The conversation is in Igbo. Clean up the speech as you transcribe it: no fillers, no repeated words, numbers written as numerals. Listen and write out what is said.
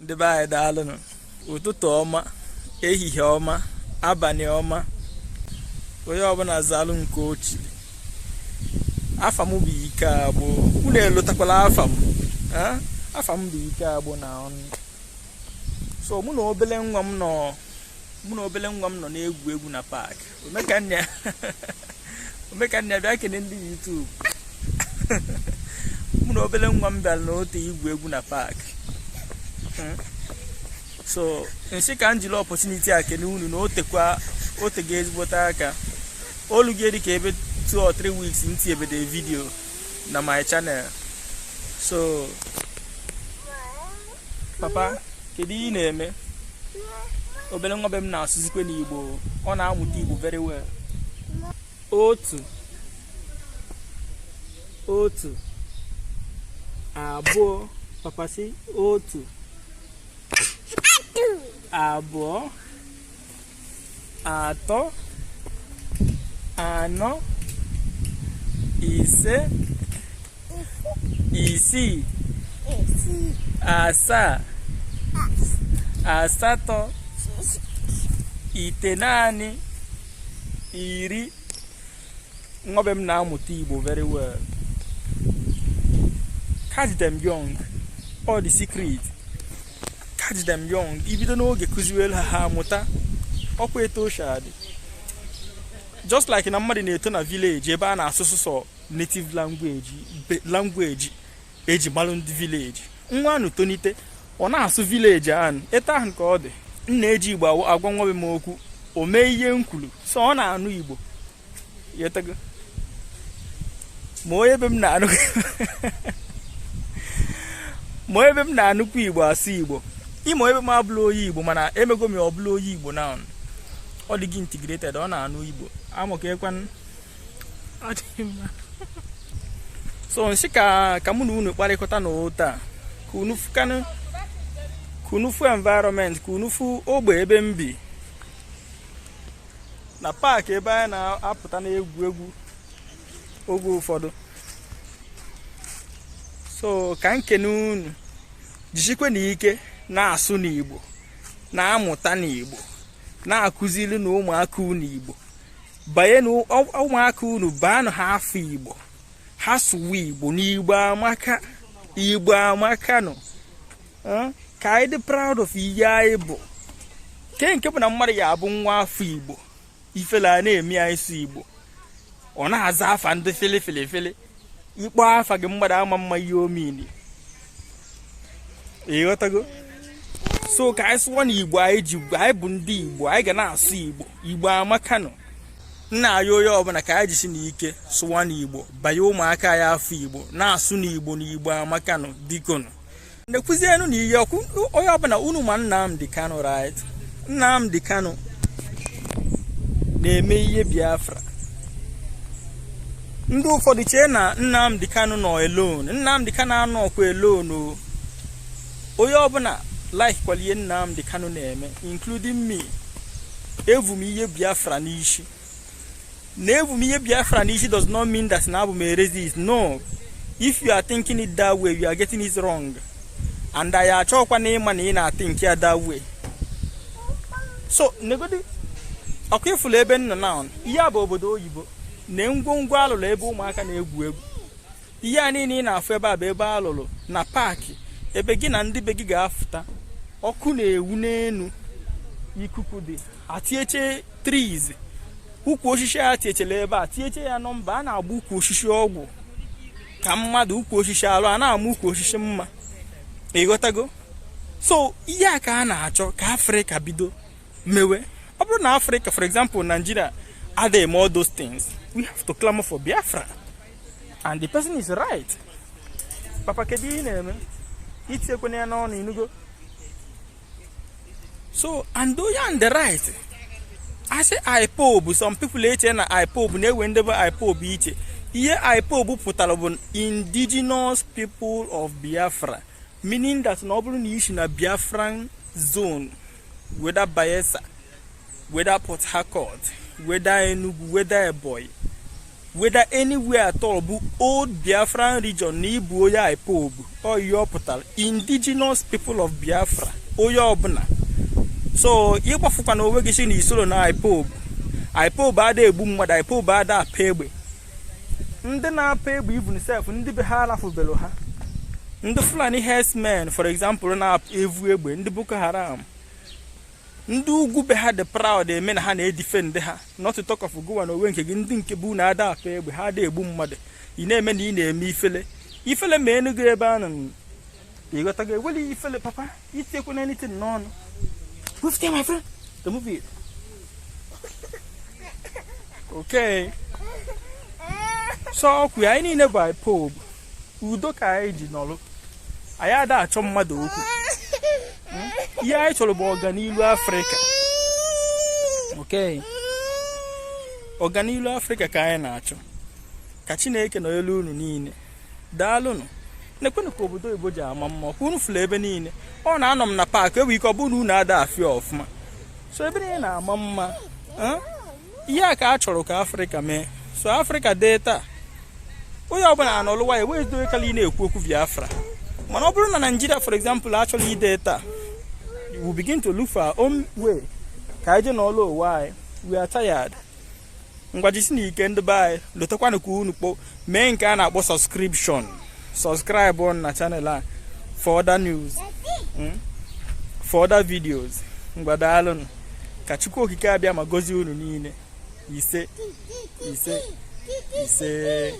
Ndị be anyị, daalụnụ. Ụtụtụ ọma, ehihie ọma, abalị ọma, onye ọbụla zalụ nke ochiri. Afa m bụ Ike Agbụ. Unu elotakwala afa m? Eh? Afa m bụ Ike Agbụ na ọnụ. So mụ na obele nwa m nọ na-egwu egwu na park. Omekanna, Omekanna, bịa kene ndị YouTube. Mụ na obele nwa m bịara n'otu igwu egwu na park. So nsị ka m jiri opportunity a kene unu na otekwa otego ezigbote aka olu gị dị ka ebe 2 or 3 weeks m tinyebede video na my channel. So papa, kedu ihe ị na-eme? Obere nwa be m na-asụzikwe n'Igbo. Ọ na-amụta Igbo very well. Otu, otu, abụọ. Papa si otu, abụọ, atọ, anọ, ise, isii, asaa, asatọ, itenaanị, 10. Nwa be m na-amụta Igbo very well. Catch them young, all the secret. Catch them young. Ibido n'oge kụziwere ha, ha amụta. Ọkwa eto dị just like na mmadụ na-eto na village ebe a na-asụ sụsọ native language, language eji malụ ndị village. Nwa ahụ tonite, ọ na-asụ village ahụ. Eto ahụ ka ọ dị. M na-eji Igbo agwa nwa be m okwu, o mee ihe m kwuru. So ọ na-anụ Igbo yetago. Ma onye be m na-anụkwa Igbo, asụ Igbo. Ịma onye be m abụla onye Igbo, mana emego m ya ọ bụla onye Igbo na ọ dị gị integrated. Ọ na-anụ Igbo amụka ekwan. Ọ dị mma. So nsị ka mụ na unu kparịkọta n'ụta ka unu fụkanụ, ka unu fụ environment, ka unu fụ ogbe ebe m bi na park ebe anyị na-apụta na-egwu egwu oge ụfọdụ. So ka nkene unu, jisikwe na ike na-asụ n'Igbo, na-amụta n'Igbo, na-akụziri na ụmụaka unu Igbo. Banye na ụmụaka unu, baanụ ha afọ Igbo, ha sụwa Igbo. N'Igbo amaka, Igbo amaka nụ. Eh, ka anyị dị proud of ihe anyị bụ. Ke nke bụ na mmadụ ya abụ nwa afọ Igbo, ifele a na-eme ya ịsụ Igbo, ọ na-aza afa ndị fele fele fele. Ikpọ afa gị, mmadụ ama mma ihe omini. Ịghọtago? So ka anyị sụọ n'Igbo. Anyị ji anyị bụ ndị Igbo, anyị ga na-asụ Igbo. Igbo amaka nọ. Nna anyị, onye ọbụla, ka anyị jisi n'ike sụwa n'Igbo, banye ụmụaka anyị afọ Igbo, na-asụ n'Igbo, n'Igbo amaka nọ. Biko nụ, na-ekwuzienu na ihe ọkụ onye ọbụla unu ma Nnamdi Kanu, right? Nnamdi Kanu na-eme ihe Biafra. Ndị ụfọdụ chee na Nnamdi Kanu nọ alone. Nnamdi Kanu anọkwa alone o. Onye ọbụla like kwala ihe Nnamdi Kanu na-eme, including me. Evu m ihe Biafra n'isi. Na evu m ihe Biafra n'isi does not mean that na abụ m a racist. No, if you are thinking it that way, you are getting it wrong, and anyị achọkwa na ịma na ị na-think ya that way. So negodi ọkwa ifulu ebe m nọ now. Ihe a bụ obodo oyibo na ngwongwo alụrụ ebe ụmụaka na-egwu egwu. Ihe a niile ị na-afụ ebe a bụ ebe alụrụ na park, ebe gị na ndị be gị ga-afụta. Ọkụ na-ewu n'elu, ikuku dị, atieche trees, ukwu osisi a tiechela ebe a, tieche ya nọmba. A na-agba ukwu osisi ọgwụ ka mmadụ ukwu osisi alụ, a na-ama ukwu osisi mma. Ịghọtago? So ihe a ka a na-achọ ka Afrịka bido mewe. Ọ bụrụ na Afrịka, for example Nigeria, adịghị eme all those things, we have to clamor for Biafra, and the person is right. Papa, kedu ihe ị na-eme? Itinyekwana ya n'ọnụ, inugo? So and onye and the right asị IPOB. Some people eche na IPOB na-ewe ndị bụ IPOB iche. Ihe IPOB pụtara bụ Indigenous People of Biafra, meaning that na ọ bụrụ na isi na Biafran zone, whether Bayelsa, whether Port Harcourt, whether Enugu, whether Ebonyi, Whether anywhere at all bụ old Biafran region, na ịbụ onye IPOB. Ọ ihe ọ pụtara, Indigenous People of Biafra, onye ọbụla. So ịgbafukwa na onwe gị si na isoro na IPOB. IPOB ada egbu mmadụ, IPOB ada apa egbe. Ndị na-apa egbe, even sef ndị be ha arafubelu ha, ndị Fulani herdsmen, for example, na-evu egbe, ndị Boko Haram, ndị ugwu be ha dị proud eme na ha na-edefend ha, not to talk of gụwa na onwe nke gị. Ndị nke bụ na ada apa egbe, ha ada egbu mmadụ, ị na-eme na ị na-eme ifele ifele ma enugo ebe a nọ. Ịghọtago? Eweli ifele, papa, itiekwana anything n'ọnụ. Move there, my friend. Remove it. Okay, so ọkụ anyị niile bụ IPOB. Udo ka anyị ji nọrọ, anyị ada achọ mmadụ okwu. Ihe anyị chọrọ bụ ọganilu Afrịka. Okay, ọganilu Afrịka ka anyị na-achọ. Ka Chineke nọ elu unu niile. Daalụnụ. Na-ekwenụ ka obodo oyibo ji ama mma. Ọkwa unu fụrụ ebe niile ọ na-anọ m na park, enwe ike ọ bụrụ na unu ada afịa ọfụma. So ebe niile na-ama mma. Ihe a ka a chọrọ ka Afrịka mee. So Afrịka dee taa, onye ọbụla anọlụwa ya wee kala ị na-ekwu okwu Biafra. Mana ọ bụrụ na Nigeria, for example, achọrọ ide taa, we begin to look for our own way ka anyị jee n'ọlụ ụwa anyị. We are tired. Ngwajisi na ike, ndị be anyị. Lotekwanụ ka unu kpọ mee nke a na-akpọ subscription. Subscribe on na channel a for other news, for other videos. Ngwa, daalụnụ. Ka Chukwu Okike abịa ma gọzie unu niile. Ise, ise, ise.